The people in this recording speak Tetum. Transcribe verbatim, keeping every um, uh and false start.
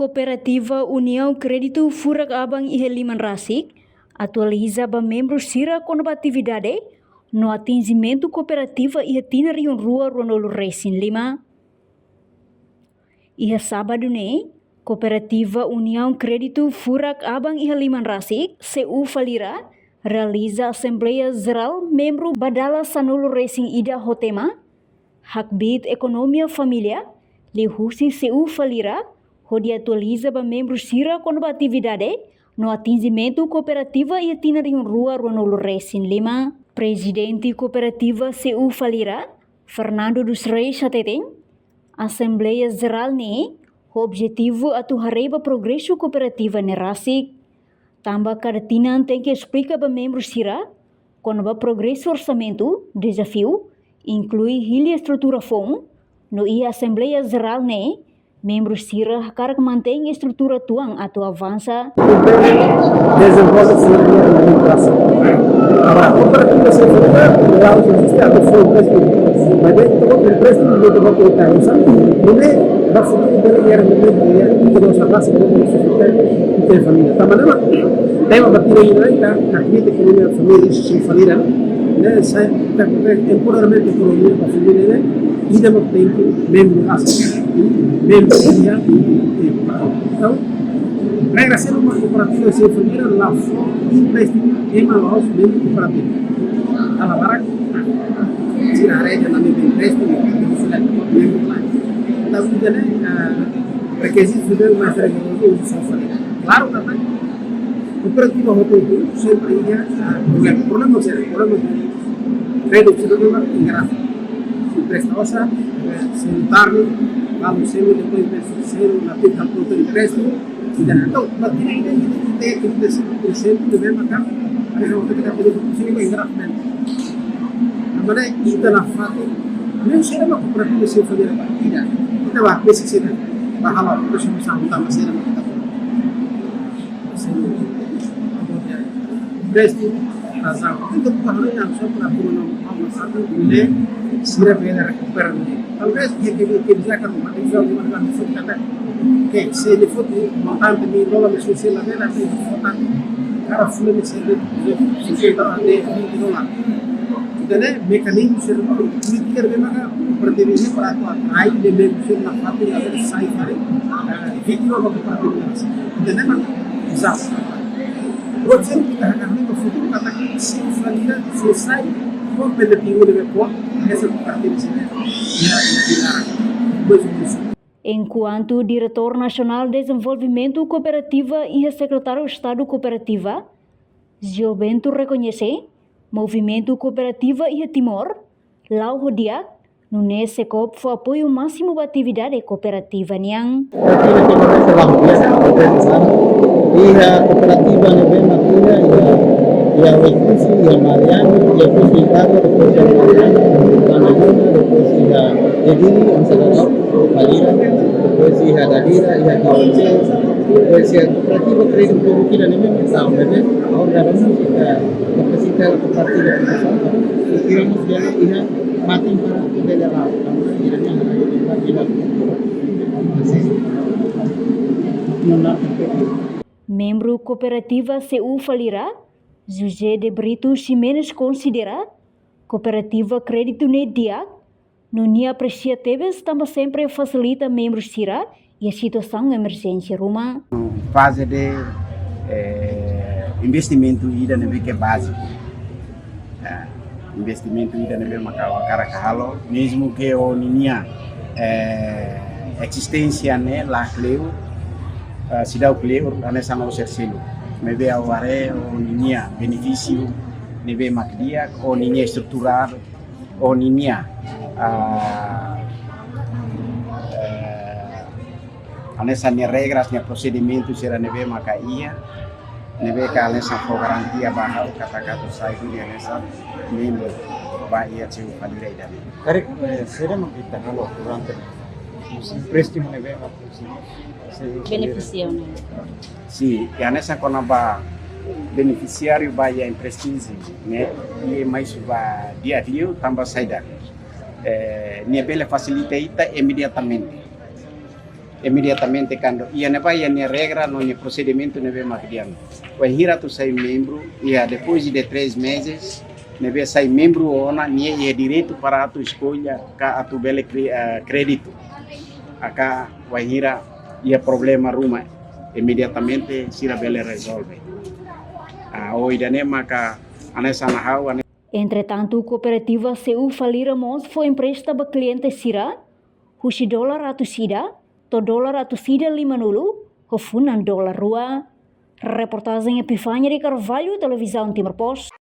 Kooperativa Uniaun Kréditu furak aban iha liman rasik, atualiza ba membru sira kona-ba atividade no atinjimentu kooperativa iha tinan rihun rua ruanulu resin lima. Iha sábadu ne'e, Kooperativa Uniaun Kréditu furak aban iha liman rasik, C U Falira, realiza Asembleia Jerál membru ba dala sanulu resin ida ho tema Hakbiit Ekonomia Família, liuhusi C U Falira, hodi atualiza ba membru sira kona-ba atividade no atinjimentu kooperativa iha tinan rihun rua ruanulu resin lima. Prezidente Kooperativa C U Falira, Fernando dos Reis hateten, Asembleia Jerál ne'e ho objetivu atu haree ba progresu kooperativa ne'e rasik. Tanba kada tinan tenke esplika ba membru sira kona-ba progresu orsamentu, dezafiu, inklui hili estrutura foun, no iha Asembleia Jerál ne'e, membru sira hakarak mantein estrutura tuan atu avansa. Dezenvolve sira-nia administrasaun. Agora, kooperativa se for, ela existe a pessoa mesmo. Mas bem, todo empréstimu não vai colocar. Não sabe, não é, vai fazer, não é, não é, não é, não é, não é, não é, família. Tá, mas não, tema ba tinan ida, hakbiit ekonomia família, se falira, ne'e, sai, tá, empoderamentu ekonomia ba família, ne'e, ida mak tenke membru asa, membru iha, entaun, regra seluk mak kooperativa se família, la fó empréstimu ema la'ós membru kooperativa. Dala barak, sira haree dehan ami empréstimu, sira membru lae. Entaun, ida-ne'e, ah, rekizitu sira mais rigorozu, se falira. Klaru katak kooperativa hotu-hotu sempre iha, ah, problema. Problema sira, problema de kréditu sira, problema engarrafa. Empresta osan, eh, selu tarde, lalu selu depois de selu, la fica pronto empréstimu. Ida-ne'e, entaun, ba tinan ida, ida, ida, trinta e cinco por cento de venda, kan? Ada yang kita pilih sini engarrafa. Namanya ita nafatin, nem sei uma cooperativa se fazer a partida. Ita ba, basic sira, ba halo, terus sama-sama utama sira, ita ba. Empréstimu, razaun. Entaun, bukan hanya yang soal pelaku, no, no, satu, de sira bele rekupera. Talvés, que, que, que já que não tem que ser uma coisa que se ele for montante mil dólares, se ele vende, se ele for, cara, fulano, se ele, se ele, se ele, Entaun, mekanizmu sira, polítika ne'ebé maka kooperativa ne'e para atu atrai, ne'ebé sira nafatin, atu sai fali, eh, vítima ba kooperativa ne'e. Entaun, mak, exato. Buat sira ita hakarak ba futuru katak se família, se sai kompetitivu ne'ebé boot, esa kooperativa sira, ya, ya, ya. Pois, isso. Enkuantu Diretór Nasionál Dezenvolvimentu Kooperativa iha Sekretáriu Estadu Kooperativa, Gil Bento rekoñese, movimentu kooperativa iha Timor la'o ho di'ak, nune'e SEKOOP fó apoiu másimu ba atividade kooperativa nian. Kooperativa Timor-Leste la'o ho di'ak, iha kooperativa ne'ebé mak iha, iha, iha Oekusi, iha Mariano, iha Oekusi Inkago, depois iha Mariano, Bananona, depois iha Dedili, Amsterdam, Falira, depois iha Dadira, iha Timor-Leste, depois iha kooperativa kréditu produtiva ne'ebé mak iha, ne'ebé, agora vamos iha kapasita kooperativa, tiramos dela iha fatin para atu bele la'o, tanba ida-ne'e hakarak atu bele la'o. Membru Kooperativa C U Falira, José de Brito Ximenes konsidera, kooperativa kréditu ne'e di'ak, no nia apresia tebes tanba sempre fasilita membru sira iha situasaun emerjénsia ruma. Faze de, eh, investimentu ida ne'ebé ke báziku. Eh, investimentu ida ne'ebé maka hakarak halo, mezmu ke o ninia, eh, ezisténsia ne'e la kleur, eh, seidauk kleur, hanesan osan seluk. Maibé agora o ninia benefísiu ne'ebé mak di'ak, o ninia estrutura, o ninia, ah, eh, hanesan nia regras, nia prosedimentu sira ne'ebé maka iha, ne'ebé ke hanesan fó garantia ba ha'u katak atu sai duni hanesan membru ba iha C U Falira ida-ne'e. Karik, eh, saida mak ita halo durante empréstimu ne'ebé mak benefisiáriu, ne'e? Sin, hanesan kona-ba benefisiáriu ba iha empréstimu ne'e, nia mai suba di'ak liu tanba saida. Eh, nia bele fasilita ita imediatamente. Imediatamente kuandu iha ne'ebá iha nia regra no nia prosedimentu ne'ebé mak di'ak. Wainhira atu sai membru, iha depois de três meses, ne'ebé sai membru ona, nia iha direitu para atu eskolla ka atu bele kre-, eh, kréditu. Aka wainhira iha problema ruma, imediatamente sira bele rezolve. Ah, o ida-ne'e maka hanesan ha'u, hanesan Entretantu, kooperativa C U Falira mós fó empresta ba kliente sira husi dolar atus ida to'o dolar atus ida limanulu, ho funan dolar rua. Reportajen Epifania de Carvalho, Televizaun Timor Post.